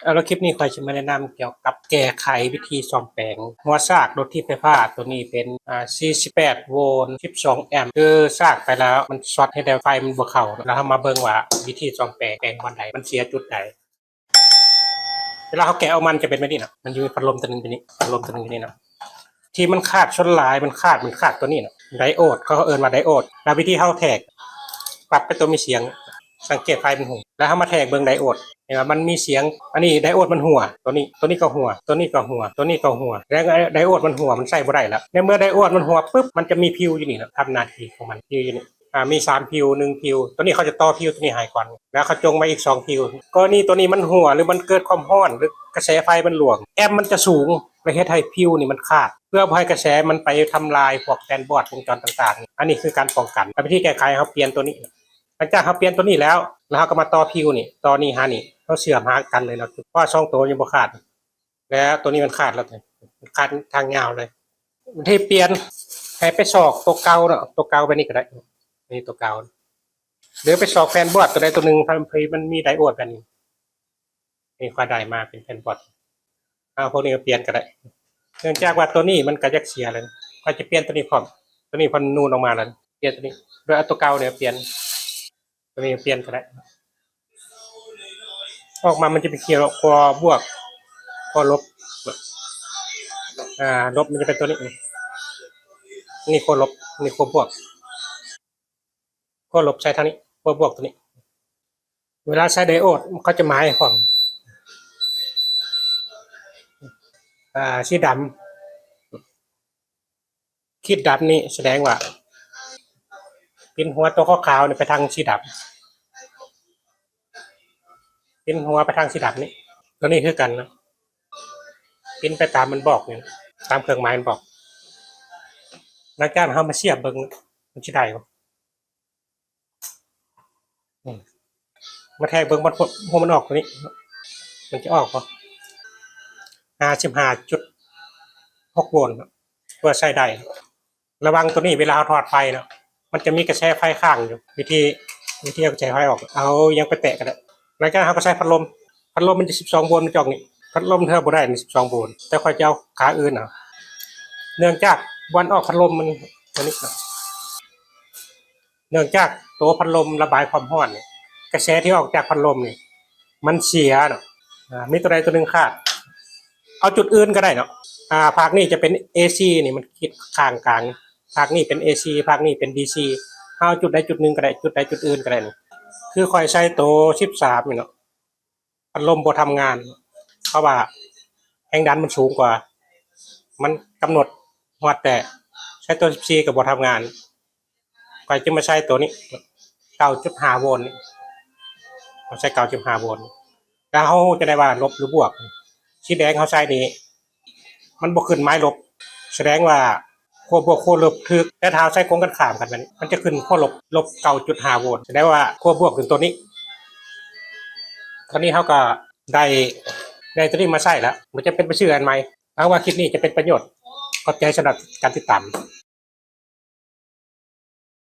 ເອົາລະ ຄລິບນີ້ຂ້ອຍຊິມາແນະນຳກ່ຽວກັບແກ້ໄຂວິທີສ້ອມແປງຫົວຊາກລົດຖີບໄຟຟ້າ. ໂຕນີ້ເປັນ ອ່າ ສີ່ສິບແປດໂວນ ສິບສອງແອມ ຄືຊາກໄປແລ້ວມັນຊັອດ ເຮັດໃຫ້ໄຟມັນບໍ່ເຂົ້າເນາະ. ແລ້ວເຮົາມາເບິ່ງວ່າວິທີສ້ອມແປງ ແປງບ່ອນໃດ ມັນເສຍຈຸດໃດ. ເວລາເຮົາແກະອອກມາ ມັນຈະເປັນແບບນີ້ເນາະ, ມັນຢູ່ພັດລົມຕົວໜຶ່ງ ຕົວນີ້ ພັດລົມຕົວໜຶ່ງ ຕົວນີ້ເນາະ ທີ່ມັນຂາດສ່ວນຫຼາຍ ມັນຂາດ ມັນຂາດຕົວນີ້ເນາະ ໄດໂອດ ເຂົາເອີ້ນວ່າໄດໂອດ. ແລ້ວວິທີເຮົາແທກ ປັບເປັນຕົວມີສຽງ ສັງເກດໄຟມັນຫູ ແລ້ວເຮົາມາແທກເບິ່ງໄດໂອດ ເຫັນວ່າມັນມີສຽງ ອັນນີ້ໄດໂອດມັນຮົ່ວ ຕົວນີ້ ຕົວນີ້ກໍຮົ່ວ ຕົວນີ້ກໍຮົ່ວ ຕົວນີ້ກໍຮົ່ວ ແລ້ວໄດໂອດມັນຮົ່ວ ມັນໃຊ້ບໍ່ໄດ້ແລ້ວ. ໃນເມື່ອໄດໂອດມັນຮົ່ວປຶບ ມັນຈະມີພິວຢູ່ນີ້ເນາະ ທຳໜ້າທີ່ຂອງມັນຢູ່ ຢູ່ນີ້ ອ່າ ມີສາມພິວ ໜຶ່ງພິວ ຕົວນີ້ເຂົາຈະຕໍ່ພິວຕົວນີ້ໃຫ້ກ່ອນ ແລ້ວເຂົາຈົ່ງມາອີກສອງພິວ. ກໍລະນີຕົວນີ້ມັນຮົ່ວ ຫຼືມັນເກີດຄວາມຮ້ອນ ຫຼືກະແສໄຟມັນຫຼວງ ແອມມັນຈະສູງ ແລະເຮັດໃຫ້ພິວນີ້ມັນຂາດ. ເພື່ອບໍ່ໃຫ້ກະແສມັນໄປທຳລາຍພວກແຜ່ນບອດວົງຈອນຕ່າງໆ ອັນນີ້ຄືການປ້ອງກັນ. ແລ້ວວິທີແກ້ໄຂ ເຮົາປ່ຽນຕົວນີ້ ຫຼັງຈາກເຮົາປ່ຽນຕົວນີ້ແລ້ວ ແລ້ວເຮົາກໍມາຕໍ່ພິວນີ້ ຕໍ່ນີ້ຫານີ້ ເຮົາເຊື່ອມຫາກັນເລີຍເນາະ ເພາະວ່າສອງຕົວຍັງບໍ່ຂາດ ແລ້ວຕົວນີ້ມັນຂາດແລ້ວ ຂາດທາງຍາວເລີຍ. ວິທີປ່ຽນ ໃຫ້ໄປຊອກຕົວເກົ່າເນາະ ຕົວເກົ່າແບບນີ້ກໍໄດ້ ນີ້ຕົວເກົ່າ ຫຼືໄປຊອກແຜ່ນບອດຕົວໃດຕົວໜຶ່ງ ທີ່ມັນມີໄດໂອດແບບນີ້ ນີ້ຂ້ອຍໄດ້ມາເປັນແຜ່ນບອດ ເອົາພວກນີ້ມາປ່ຽນກໍໄດ້. ເນື່ອງຈາກວ່າຕົວນີ້ມັນກໍຢາກເສຍແລ້ວ ຂ້ອຍຈະປ່ຽນຕົວນີ້ພ້ອມ ຕົວນີ້ເພິ່ນນູນອອກມາແລ້ວ ປ່ຽນຕົວນີ້ ໂດຍເອົາຕົວເກົ່ານີ້ປ່ຽນ ຕົວນີ້ປ່ຽນກໍໄດ້. ອອກມາມັນຈະເປັນຂັ້ວບວກ ຂົ້ວລົບ ອ່າ ລົບມັນຈະເປັນຕົວນີ້ ນີ້ຂົ້ວລົບ ນີ້ຂົ້ວບວກ ຂົ້ວລົບໃສ່ທາງນີ້ ຂົ້ວບວກຕົວນີ້. ເວລາໃຊ້ໄດໂອດເຂົາຈະໝາຍພ້ອມ ອ່າ ສີດຳ ຂີດດຳນີ້ສະແດງວ່າປິ່ນຫົວຕົວຂາວໆນີ້ໄປທາງສີດຳ ປິ່ນຫົວໄປທາງສີດຳນີ້ ຕົວນີ້ຄືກັນນະ ປິ່ນໄປຕາມມັນບອກນີ້ ຕາມເຄື່ອງໝາຍມັນບອກ. ຫຼັງຈາກນັ້ນເຮົາມາສຽບເບິ່ງ ມັນຊິໄດ້ບໍ່? ອືມ ມາແທກເບິ່ງ ມັນ ຫົວມັນອອກຕົວນີ້ ມັນຈະອອກບໍ່? ຫ້າສິບຫ້າຈຸດຫົກໂວນ ເພື່ອໃຊ້ໄດ້. ລະວັງຕົວນີ້ ເວລາເຮົາຖອດໄຟເນາະ ມັນຈະມີກະແສໄຟຄ້າງຢູ່ ວິທີ ວິທີເອົາກະແສໄຟອອກ ເອົາຫຍັງໄປແຕະກໍໄດ້. ຫຼັງຈາກນັ້ນເຮົາກໍໃສ່ພັດລົມ ພັດລົມມັນຈະສິບສອງໂວນ ມັນຈະອອກນີ້ ພັດລົມເທື່ອບໍ່ໄດ້ນີ້ສິບສອງໂວນ ແຕ່ຂ້ອຍຈະເອົາຂາອື່ນເອົາ ເນື່ອງຈາກບ່ອນອອກພັດລົມມັນຕົວນີ້ເນາະ ເນື່ອງຈາກໂຕພັດລົມລະບາຍຄວາມຮ້ອນນີ້ ກະແສທີ່ອອກຈາກພັດລົມນີ້ມັນເສຍເນາະ ອ່າ ມີຕົວໃດຕົວໜຶ່ງຂາດ ເອົາຈຸດອື່ນກໍໄດ້ເນາະ ອ່າ ພາກນີ້ຈະເປັນເອຊີ ນີ້ມັນຂີດຂ້າງກາງ ພາກນີ້ເປັນເອຊີ ພາກນີ້ເປັນດີຊີ ເຮົາເອົາຈຸດໃດຈຸດໜຶ່ງກໍໄດ້ ຈຸດໃດຈຸດອື່ນກໍໄດ້ນີ້ ຄືຂ້ອຍໃຊ້ໂຕສິບສາມນີ້ເນາະ ພັດລົມບໍ່ທຳງານ ເພາະວ່າແຮງດັນມັນສູງກວ່າ ມັນກຳນົດຮອດແຕ່ ໃຊ້ໂຕສິບສີ່ກໍບໍ່ທຳງານ ຂ້ອຍຈຶ່ງມາໃຊ້ໂຕນີ້ ເກົ້າຈຸດຫ້າໂວນນີ້ ເຮົາໃຊ້ເກົ້າຈຸດຫ້າໂວນ ແລ້ວເຮົາຮູ້ຈັ່ງໃດວ່າລົບ ຫຼື ບວກ? ສີແດງເຮົາໃສ່ນີ້ ມັນບໍ່ຂຶ້ນໝາຍລົບ ສະແດງວ່າ ຂົ້ວບວກ ຂົ້ວລົບຖືກ ແຕ່ຖ້າເຮົາໃສ່ກົງກັນຂ້າມກັນ ມັນ ມັນຈະຂຶ້ນຂົ້ວລົບ ລົບເກົ້າຈຸດຫ້າໂວນ ສະແດງວ່າຂົ້ວບວກຄືຕົວນີ້. ຕອນນີ້ເຮົາກໍໄດ້ ໄດ້ຕົວນີ້ມາໃຊ້ແລ້ວ ບໍ່ຈຳເປັນໄປຊື້ອັນໃໝ່. ຫວັງວ່າຄລິບນີ້ຈະເປັນປະໂຫຍດ. ຂອບໃຈສຳລັບການຕິດຕາມ.